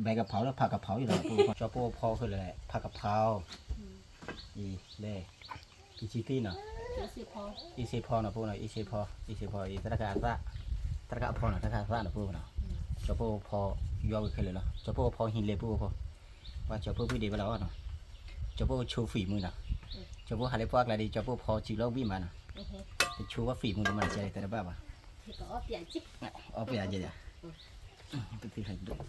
ဘဲကဖီလၢဖးကဖီအံၤလီၤ, ကၠီဖိဖီဃုာ်လၢဖးကဖီ, ဒီး လၢ အံၣ်စံသံနီၤ, အံၣ်စ့ဖီနီၤ ဖိနီၤ, အံၣ်စ့ဖီ, အံၣ်စ့ဖီအံၤ သရၣ်ခါအသၣ်, သရၣ်ခါအဖီနီၤ, သရၣ်ခါအသၣ်နီၤ ဖိနီၤ, ကၠီၤဖိဖီယွၤဝံၤခဲလၢာ်လီၤ, ကၠီၤဖိဖီဟံးလဲၤပူဖိ, ပှၤကၠီၤဖိဖုဒံးဝဲလီၤနီၤ, ကၠီၤဖိဆိဖံးမုၢ်နီၤ, ကၠီၤဖိဟးလၢပှၢ်ကျါဒီး ကၠီၤဖိဖီစံးလီၤဝံၣ်မးနီၤ, တဆိဝဲဖံးမုၢ်တမၤစဲးတရၢ်ဘၣ်ဘၣ်, အီၣ်ပယါကဲ, ပသံၣ်ဟဲဒိၣ်တၢ်ဒီး ဘၣ်ဖီ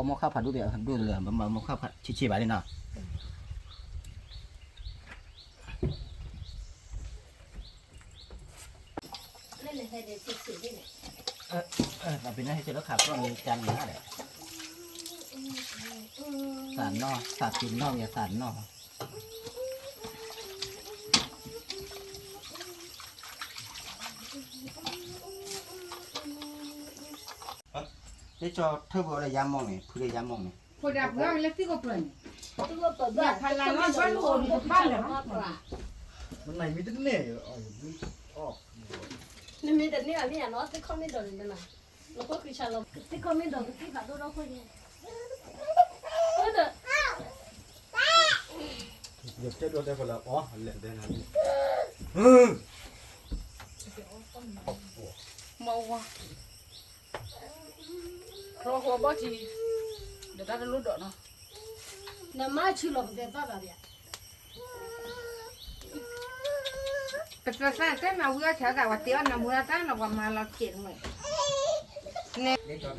မီၢ်ခၣ်ဖးဒိၣ်ဒီး ဒိၣ်တလၢာ် ဘၣ်မၤမီၢ်ခၣ်ဖးဆံးဆံးဘၣ်လံနီၤ, သးပ့ၤနီၣ်ဟဲက့ၤလၢခးပျီၢ်မ့ၢ်ကၢ်မ့ၢ်ဟါဒီး, သးနီၢ် သးပ့ၤနီၣ်မ့ၢ်သးနီၢ် လၢကၠီၤထၢၣ်ဖိလၢယါမီၢ်န့ၣ် ဖုလၢယါမီၢ်န့ၣ်, ဖုဒၣ်ပှၤလၢသံၣ်ကိးပၢၤန့ၣ်, ဖးလၢလီၤဘၣ်လိာ်ဒီးဖးလၢာ်, မနုၤမ့ၢ်တန့ၢ်, နမ့ၢ်တန့ၢ်ဘၣ်မ့ၢ်ယါနီၤ သ့ၣ်ခီမ့ၢ်ဒီးန့ၣ်နၤ, နဖိခွံဆါလီၤ သ့ၣ်ခီမ့ၢ်ဒီးကသံၣ်ဖးဒိၣ်ထီၣ်ခိၣ်ယဲၢ် ယတဲဒိးတဲဖဲလၢအီၤလဲၤတဲနၤ, မဝါ, ချီဃီဘီၣ်ထံ, ဒီးတၢ်တလိၣ်ဒီးနီၤ, နမၤဆူလီၤပကဲဘၣ်ဘၣ်ဗျာ, ပသးသၣ်တဲမၤဝံၤအီၣ်ဆၢသး ပှၤတဲအီၣ်နမူရတၢ်နီၤ ပှၤမၤလီၤကဲးတမံၤ, န့ၣ်, လီၤ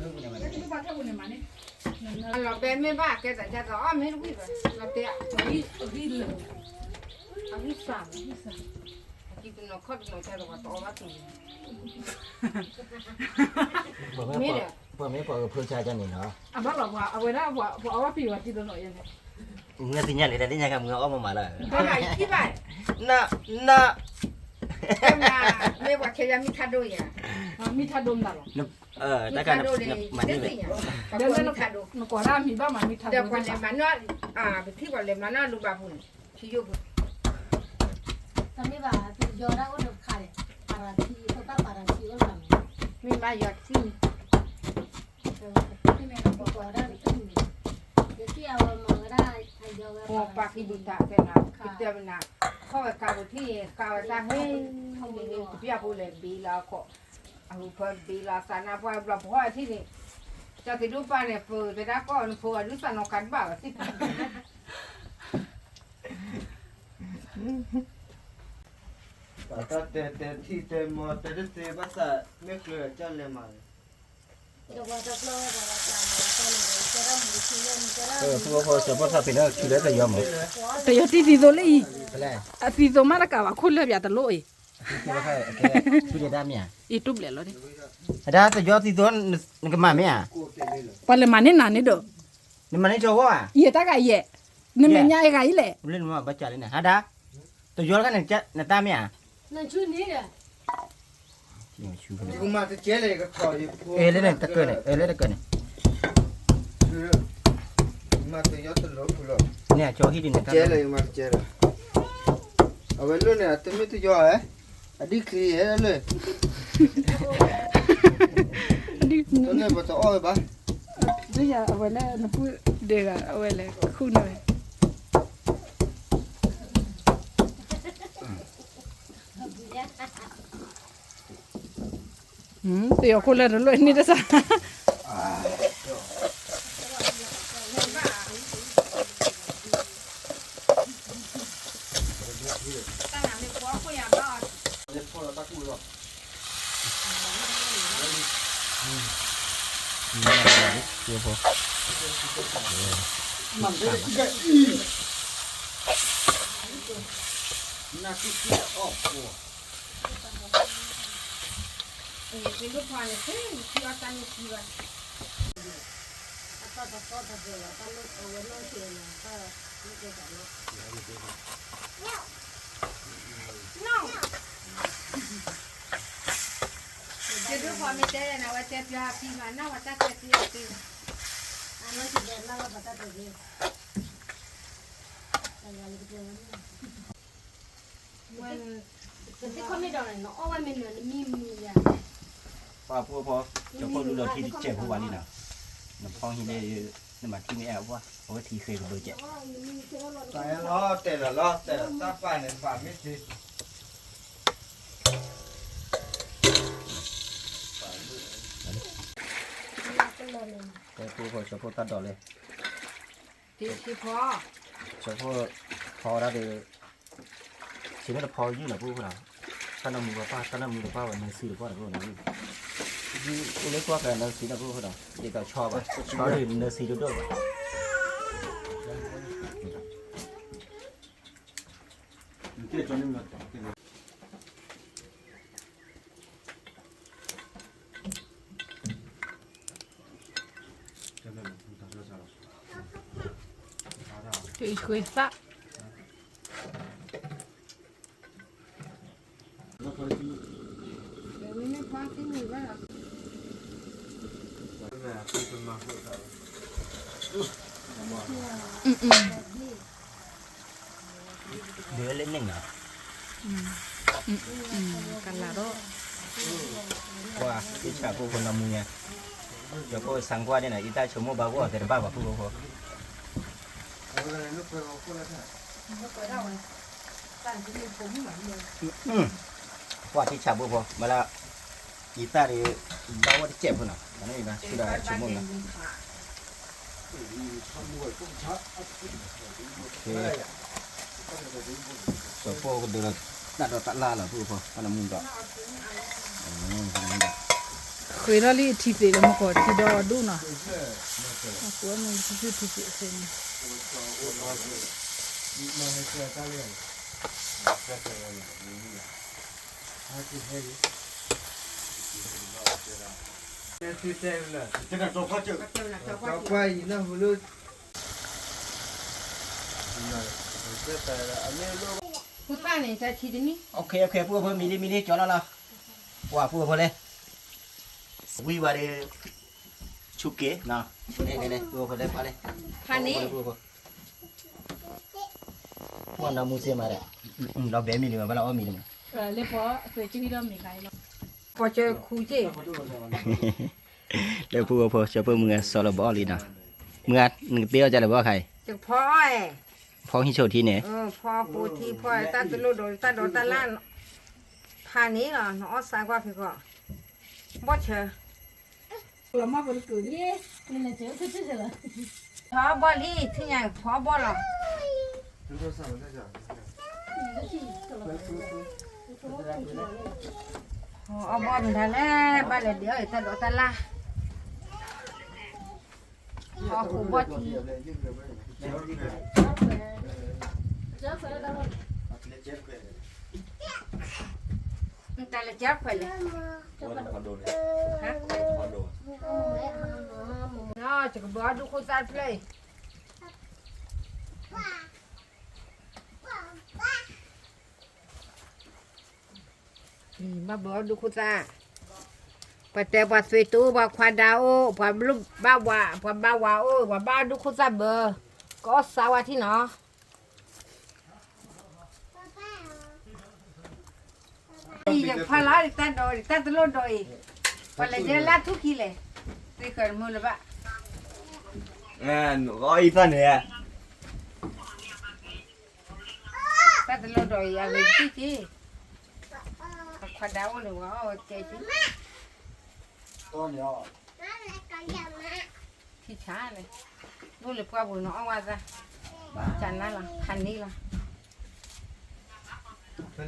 ဘဲမ့ၢ်ဘၣ်ကဲသးဒ်သိးအီၣ်မ့ၢ်တဝံၣ်ဘၣ် လီၤတဲ, အဂံၢ်စၢ်, အဂံၢ်စၢ်, အကံတနီၤခီၣ်တနီၤ ကဲသးပှၤတအီၣ်ဘၣ်က့ၤ, မ့ၢ်ဒီး, ပှၤမ့ၢ်ပှၤကဖၢဆါကန့ၣ်နီၤ, အဘၣ်လီၤပှၤ အဝဲဒၣ်ပှၤအီၣ်ဘၣ်ဖံးဝဲတံၢ်တနီၤယဲန့ၣ်, နသ့ၣ်ညါလံ တၢ်သ့ၣ်ညါကမုာ်အီၣ်မးမးလီၤ, န, န, မ့ၢ်ပှၤခဲယါမံထါဒိယါ, မံထါဒိမတၤလီၤ, တၢ်ကမၤန့ၢ်ဝဲ, နကွၢ်ဒၣ်မံၤဘၣ်မး မံထါဒိ, ဒီးပှၤလဲၤမၤနီၣ်, ပထံၣ်ပှၤလဲၤမၤနီၣ်လူဘၣ်ပူၤန့ၣ်, ထံယိၣ်ပူၤ, တမ့ၢ်ဘၣ် ပယီၤဒၣ်အိၣ်ဒီးခါလဲၣ်, ပၤရၤထံ ပဘၣ်ပၤရၤထံအိၣ်လီၤမး, မ့ၢ်ဘၣ်ယွၤထံ မ့ၢ်ပှၤဒၣ်တထံၣ်န့ၣ်, ယထံၣ်အဝဲမၤဝဲဒၣ်, အယီၤဝဲပၤကံဘူၣ်တၢ်တဲနၤ, ကတဲဝဲနၤ, ခီၣ်ဝဲကးပူၤထံၣ်န့ၣ် ကးဝဲတၢ်ဟဲ, တပျၢ်ဖိလဲၤဘ့လီၤအခီၣ်, အဟူဖၢတဘ့လီၤသးနါပှၢ်ဘျီပဟီၣ်ထံၣ်န့ၣ်, ကၠီသ့ၣ်ဒိၣ်ပၢ်န့ၣ် ပတဲဒၣ်ကီၢ်နဖိအဒုးသးနီၢ်ကးတဘၣ်ဝဲသ့ၣ်ပၢ် ပှၤတၢ်တဲတဲထံၣ်တဲမီၤတဲတသ့ဘၣ်သး, မ့ၢ်ကျၢၤကၢ်လဲၤမး, ဖိဖိကၠီၤပီၣ်သးပ့ၤနီၣ် ထံလၢတယီမး, တယီတံၢ်သံသိလၢအံၤ, အသံသိမးတကးဘၣ် ခိၣ်လၢပၠးတလိၣ်အံၤ, အံၤတူၢ်ဘျဲၣ်လီၤ, ဒၣ်တယီသံသိ နကမၤမ့ၢ်ဧါ, ပှၤလဲၤမၤန့ၢ်နၤန့ၣ်ဒီး, နမၤန့ၢ်ကၠီဝဲဧါ, ယဲတၢ်ဂၤယဲ, နမဲာ်ညါအဂၤအံၤလဲၣ်, ဟဒၣ်, တယီတခါန့ၣ် နတၢ်မ့ၢ်ဧါ, နဆူန့ၣ်ဒီး, အဲလၢတကၢၢ်န့ၣ် အဲလၢတကၢၢ်န့ၣ်, မၤတယီတလိၣ်ဖုလီၤ, န့ၣ်အကၠီဟံၣ်ဒ်န့ၣ်, အဝဲလၢန့ၣ် အတမ့ၢ်တယီဧါ, အဒံၣ်ချံဧါလၢ ဒ်န့ၣ် ပတအီၣ်ဝဲဘၣ်, ဒ်ယၤအဝဲလၢနပုၢ်ဒဲးဂၤ အဝဲလဲၤခူၣ်န့ၢ်ဝဲ တယီခိၣ်လၢတလိၣ်န့ၣ်တစး, ယဒိၣ်ဖီမ့ၢ်တဲနၤဝဲတဲပျီအဖံမး နၢ်ဝဲတၢ်တဲပျီအဖံမး, အနီၢ်ကဒဲးနၢ်ဝဲပှၤတၢ်တဲပျီ, ပသ့ၣ်ခီမ့ၢ်ဒီးနအီၣ်ဝဲမ့ၢ်နမံမံယၤ, ပှၤဖိဖီ ကၠီဖိလူလီၤထံတစဲးဖိဝဲလံနီၤ, နဖီဟံၣ်န့ၣ် နမၤထံမ့ၢ်အဲၣ်အဝဲ အဝဲထံဃ့ကဘၢကဲး. ပာ်လီၤတဲာ်လီၤလီၤ တဲာ်လီၤတၢ်ပာ်န့ၣ် ပာ်မ့ၢ်သ့ တဲဖိဖိ ဆၢဖိတၢ်ဒိးလဲၣ်. ဆၢဖိဖီဝဲဒၣ်ဒီး ဆံးမ့ၢ်တဖီယုၢ်လီၤ ဖိဖိနီၤ, တၢ်နၢမူကပၢ် တၢ်နၢမူတပၢ်ဝဲ နၢၤစံတပၢ်ဒီး ဖိနီၤ, ယုၢ်အိၣ်လၢကွၢ်ဖဲနၢၤစံဒီး ဖိဖိနီၤ, ယကဆီဘၣ် ဆီဒီးနၢၤစံတဒိၣ်ဘၣ်. ဒ်လၢန့ၣ်နီၤ, ကလၤဒီး ပှၤသ့ၣ်ဆးဖိဖိနီၢ်မူညါ, ယဖိသံကွၢ်န့ၣ်နီၤ အံသၣ်ဆိကမိၣ်ဘၣ်ဂီၢ်သဲတဘၣ်ဘၣ် ဖိဖိဖိ ပှၤသ့ၣ်ဆးဖိဖိ မ့ၢ်လၢ အံသၣ်ဒီး ဘၣ်ဝဲတစဲးဖိနီၤ, ဘၣ်ဆူဒီးဆိကမိၣ်နီၤ စီၤပီၢ်ကဒုးလီၤ တၢ်ဒိးတၢ်လၢ်လီၤ ဖိဖိ တၢ်နၢမူဒီး ဃ့ထီၣ်လံအထံသ့ၣ်လၢမကီၢ်ထံဒီးဒူၣ်နီၤ, အကူအမ့ၢ်ထံသ့ၣ်ထံသ့ၣ်အဃ့န့ၣ် ဖိသၣ်န့ၣ် တၢ်ထံတနံၣ် ဖိဖိ မံၤလံ မံၤလံ ကၠီလီၤလီၤ, ပှၤဖိဖိလဲၣ်, ဝံၤဝဲဒီး ဆူက့ၤ ဖိဖိလဲၣ် ပှၤလဲၣ်, ဖးန့ၣ် ပှၤနီၢ်မူစ့မးဒီး လီၤဘဲမံၤလံ ဘၣ်လီၤအီၣ်မံၤလံမး, လၢပှၤကခူက့ၤ လၢဖိဖိ ဆၢဖိမုၢ်ဂၤစီၤလၢဘီလံနီၤ, မုၢ်ဂၤ နကတ့အီၣ်ကလဲၣ်ဘီခါအံၤ, ဖီဟံၣ်ဆိထံန့ၣ်, ဖီဖိထံ ဖီတၢ်တလိၣ်ဒီး တၢ်ဒိးတၢ်လၢ်, ဖးန့ၣ်လီၤ နအီၣ်စးကွၢ်ဖဲဃီ, ဘီၣ်ဆၢ ဖီဘီၣ်လံ ထံၣ်ညါ ဖီဘီၣ်လီၤ, အီၣ်ဘီၣ်မတၤလဲၣ် ဘၣ်လဲၤဒုးအီၣ်တၢ်ဒိးတၢ်လၢ်, ဖီဘီၣ်ထံ တၢ်လဲၤကဲခွဲးလဲၣ်, ယကဘၢအီၣ်ဒူၣ်ခိၣ်သၣ်တဖျၢၣ်အံၤ, ဘၣ်ဘၢအီၣ်ဒူၣ်ခိၣ်သၣ်, ပှၤတဲပှၤသွံၣ်တူ ပှၤခွါဒါအိၣ် ပှၤဘၣ်ဝၤ ပှၤဘၣ်ဝၤအိၣ် ပှၤဘၣ်အီၣ်ဒူၣ်ခိၣ်သၣ်ဘၢ, ကအီၣ်စးဝါထံၣ်နီၤ ယဖီလီၤ တၢ်ဒိး တၢ်တလိၣ်ဒိးအံၤ, ပှၤလဲၤယဲလၢထူၣ်ခံလဲၣ်, သ့ဃၢၤတမုာ်လၢၤဘၣ်, အီၣ်အံသၣ်န့ၣ်, တၢ်တလိၣ်ဒိးအံၤ အဂ့ၤကံက့, ပှၤခွါဒါအိၣ်န့ၣ် ပှၤအီၣ်ဝဲကဲက့, ထံဆါန့ၣ်, ဒိၣ်လၢပှၢ်ပူၤနီၤအီၣ်ဝဲသၣ်, ကနါ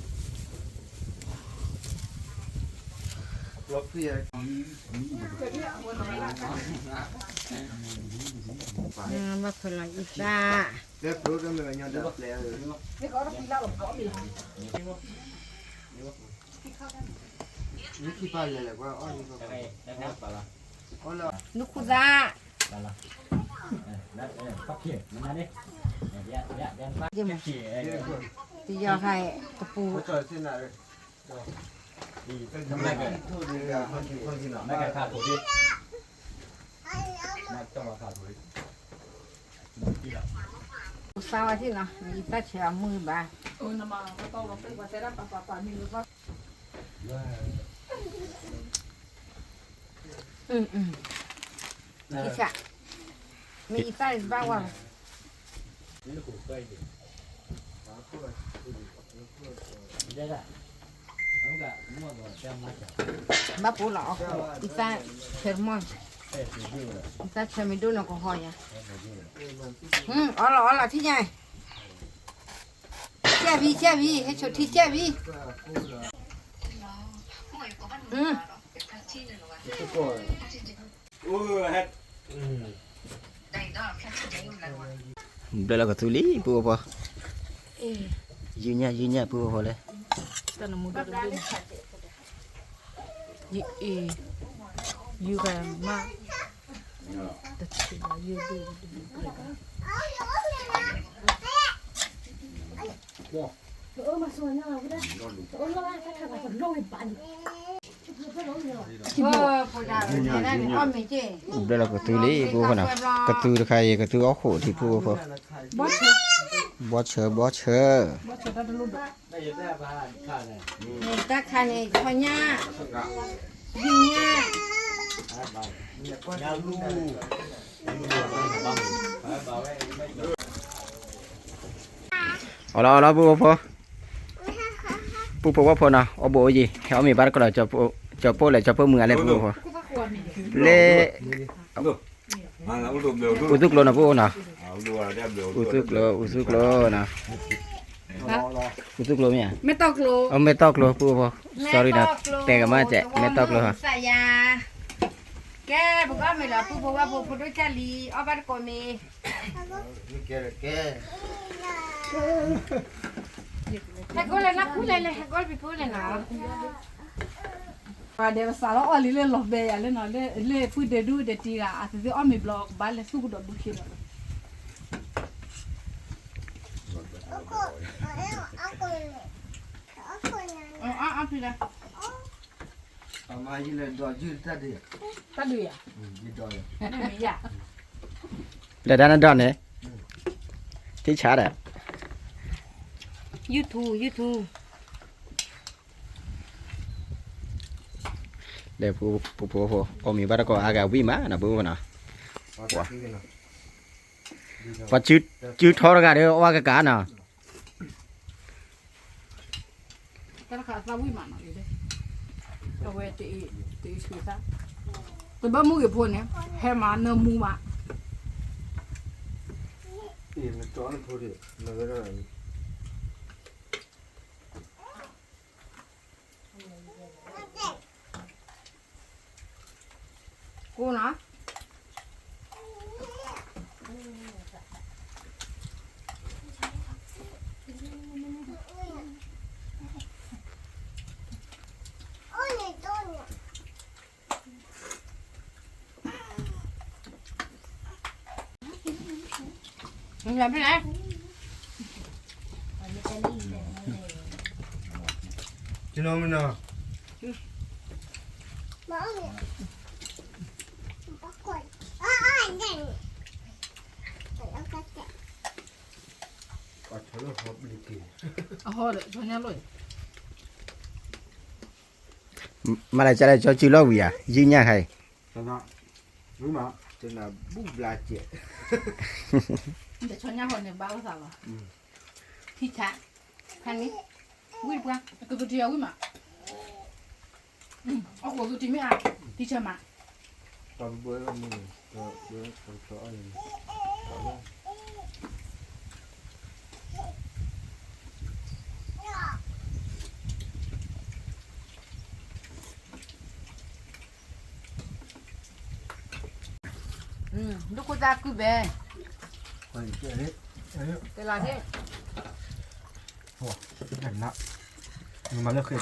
လီၤ ခါန့ၣ်လီၤ ဘၣ်ဖဲလီၤအံသၣ်, နခိၣ်သၣ်, တယီၤဟဲတပူၤ စးဝါထံၣ်နီၤ ယတၢ်ဆဲးအမုၢ်ဘၣ်, နမၤကတီၢ်လီၤ ပှၤတဲဒၣ်ပှၤပှၤပှၤမံၤလၢဘၣ်, အံၤ အံၤ အံၤ မ့ၢ်ယသၣ်ဘၣ်ဝါ ဘၣ်ပိာ်လီၤအီၣ်ခိၣ် အံၤသၣ်ဆၢမီၢ် အံၤသၣ်ဆၢမ့ၢ်ဒိၣ်န့ၣ်ကဟီယါ အီလီၤအီလီၤထံၣ်ညါ ကဲၣ်ဝံၤ ကဲၣ်ဝံၤ ဟဲဆိးထံကဲၣ်ဝံၤ ဘျဲၣ်လီၤကသူလံ ပူဖိ ယုၢ်ညၣ် ယုၢ်ညၣ် ပူဖိလဲၣ် ယုၢ်ဂၤမး တထံၣ်ဘၣ် ယုၢ်ဒိၣ်ဒိၣ် ဘျဲၣ်လီၤကသူလံ ပူဖိနီၤ ကသူတခါအံၤ ကသူအီၣ်ခိၣ်ထံ ပူဖိ ဘီဆၢ ဘီဆၢ တၢ်ခါန့ၣ် ဆီညၣ် ယုၢ်ညၣ် အီလီၤ အီလီၤ ပူဖိ ပူဖိဝဲဖိနီၤ အီၣ်ဘိၣ်အိၣ်ယံၤ ဟဲအီၣ်မ့ၤဘၣ်တကဒီး ကၠီၤပိၢ်လဲၣ် ကၠီၤပိၢ်မုၢ်အါလဲၣ် ပူဖိ လၢ အူသူၣ်ကျိနီၤ ပူဖိနီၤ အူသူၣ်ကျိ အူသူၣ်ကျိနီၤ အူသူၣ်ကျိမ့ၢ်ဧါ မဲာ်တီၢ်ကျိ ပူဖိ sorry နီၤ တဲကမၣ်ကဲး မဲာ်တီၢ်ကျိ သးယါ ကဲ ပကအီၣ်မ့ၤလီၤ ပူဖိဝဲဖိ ဖိဒိၣ်ကၢ်လံ အီၣ်ဘၣ်တကိးမ့ၤ ဟဲကိးလဲၣ် နၢ်ခူလဲၣ်လဲၣ် ဟဲကိးလၢပံၤဖိလဲၣ်နီၤ ပှၤဒဲးပစးလီၤအီၣ်လံလၢလီၤဘဲယၤလၢနီၤ လၢပုၢ်ဒဲးဒူၣ်ဒဲးတံၤဂၤ အသုသ့ၣ်အီၣ်မ့ၤဘျီ ကဘၣ်လဲၤသူၣ်ကဒီးဘုခ့ဒီး အီၣ်ဖံလၢ တၢ်ဒုးယၤ လဲၤတၢ်နဒီန့ၣ် ထံဆါဒီး YouTube YouTube လဲၤ ပူဖိ အီၣ်မ့ၤဘၣ်တကိးအါဂၤဝံၣ်မးနီၤ ပူဖိနီၤ ပှၤစုထီတဂၤဒီး အီၣ်ကကးနီၤ တၢ်တခါသးဝံၣ်မးနီၤ အဝဲတအံၤ တအံၤဆူသၣ် တဘၣ်မုၢ်ဂ့ၤဖိန့ၣ် ဟဲမၤနၢမူမး အံၤ နကၠီနဖိဒံး နဝဲဒၣ် ကိးနီၤ မ့ၢ်ဖဲလဲၣ် ကနီၤမနီၤ အဟီဒီး ကၠီညါလိၣ် မၤလၢကလဲၣ် ကၠီစုလီၤဝံၤဧါ ယုၢ်ညၣ်ခါအံၤ ဝံၤမး တနၢ်ဘူၣ်ဘျါစဲး တဆီညါဟီန့ၣ်ဘၣ်အိၣ်သးလီၤ ထံဆး ခါန့ၣ် ဝံၣ်တပှၢ် ကသူတယၤဝံၣ်မး အီၣ်ဃိးသူတံၤမ့ၢ်ဧါ ထံဆးမး ဒိၣ်ခိၣ်သၣ်ကုၢ်ဘဲ တဲလီၤဒ့ၣ် မၤလၢဃဲဘ့ၣ်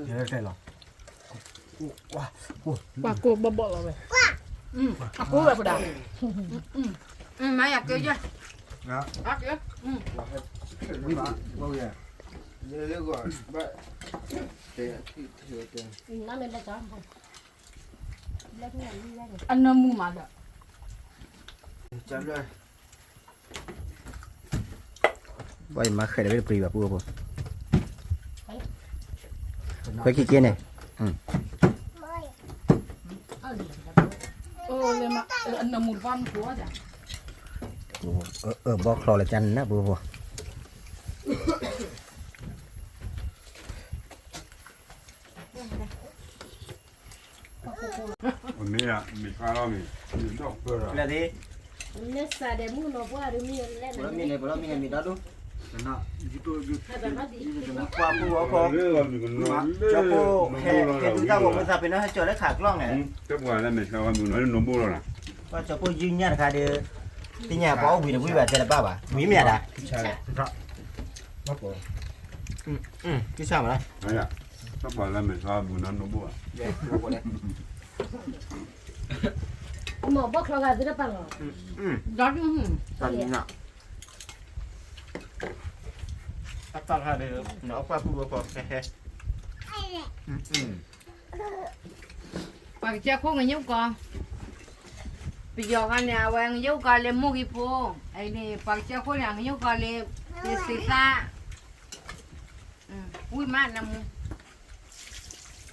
တဲလီၤ ပှၤကိးဘီၣ်ဘီၣ်လီၤဝဲ အကိးဝဲပဒၣ် မၤယၤက့ၤယဲ အက့ၤ အနၢမူမးဒီး ဘၣ်ယမၤဃဲးဒီးဝဲတပျံၤဘၣ်ပူဖိ ခွဲက့ၤက့ၤန့ၣ်, အၢ ဘီချီလၢကၠၢ်နၢ်ပူၤဖိ လၢသ့ၣ်, ပလီမ့ၢ်န့ၣ် ပလီမ့ၢ်န့ၣ် မ့ၢ်ဒီဒူၣ်, ကွၢ်ပူၤအီၤခီ, ကၠီဖိဟဲ ဟဲဒုးတၢ်ဂီၤမုၢ်သးပ့ၤနီၣ် ဟဲကၠီၤလၢခးကျီၢ်န့ၣ်, ကၠီဖိယုၢ်ညၣ်တခါဒီး, တညၣ်ပှၤအိၣ်ဘှံးတဘှံးဘၣ် တဲတဘၣ်ဘၣ် ဝံၤမ့ၢ်ဒၣ်, ကဆၣ်မး, တၢ်ပှၤလၢမဲာ်ဆှးဘူးနီၢ်နိၣ်ဘိၣ်ဘၣ်, မ့ၢ်ဘီၣ်ချီဂၤသုတပာ်လီၤ, ဒီးဒုး, တၢ်ပာ်ခါဒီး နအီၣ်ပှၢ်ပူၤဝဲကီးဟဲဟဲ, ပှၤကစၢၢ်ခိၣ်ငညိၣ်ကီ, ပယီၤဂၤန့ၣ် အဝဲငညိၣ်ကီလၢမိၢ်ဂံၢ်ဖိ, အန့ၣ် ပှၤကစၢၢ်ခိၣ်န့ၣ် အငညိၣ်ကီလၢ လၢသ့ၣ်သၣ်, ဝံၣ်မးနမူ,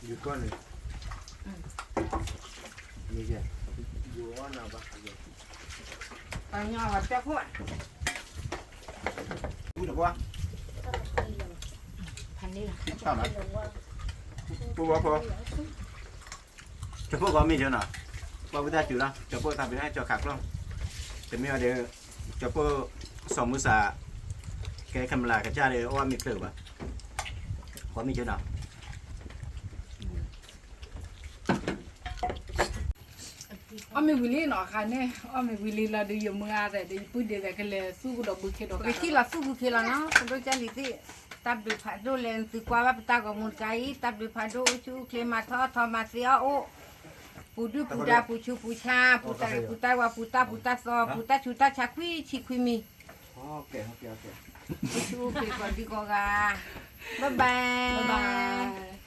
ယူၤကီၢ်န့ၣ်, ယူၤအီၣ်နၤဘၣ်, ပှၤကစၢၢ်ခိၣ်, ဝံၣ်တပှၢ်, ဖးန့ၣ်လီၤ, ပူၤဝဲဖိ ကၠီဖိကီးမ့ၢ်ယနီၤ, ပှၤဝံသးစူၤလီၤ ကၠီဖိသးပ့ၤနီၣ်ဟဲကၠီၤခးကျီၢ်, တမ့ၢ်ဝဲဒီး ကၠီဖိ စီၤမုၢ်စၢ် ကဲခဲမလၢကစၢ်ဒီး အီၣ်မ့ၤချၢးဘၣ်, ကီးမ့ၢ်ယနီၤ, အီၣ်မ့ၤဝံၤလံနီၤ အခါန့ၣ် အီၣ်မ့ၤဝံၤလံလီၤဒီး ယမုၢ်အါသဲးဒီး ယပုၢ်ဒ့သဲးကလဲၤသူၣ်ကဒီးဘုခ့ဒီး ကထံၣ်လီၤသူၣ်ဘုခ့လီၤနီၤ ပဒိၣ်ကၢ်လံၤသ့ၣ်, တၢ်ဘျုးဖးဒိၣ်လဲၤသုကွၢ်ဘၣ်ပတၢ်ဂီၤမူတခါအံၤ တၢ်ဘျုးဖးဒိၣ်အိၣ်ဆူၣ်အိၣ်ချ့မၤထီၣ်ထီမၤသ့အီၣ်အိၣ်, ပူၤဒုၣ်ပူၤဒါပူၤဆူးပူၤဆါ ပူၤတၢ်ရဲၣ်ပူၤတၢ်ဝါပူၤတၢ်ပူၤတၢ်သီပူၤတၢ်ဆူးတၢ်ဆါခွံဆံခွံမံၤ, အိၣ်ဆူၣ်အိၣ်ချ့ကိးဒံကိးဂၤ, bye bye.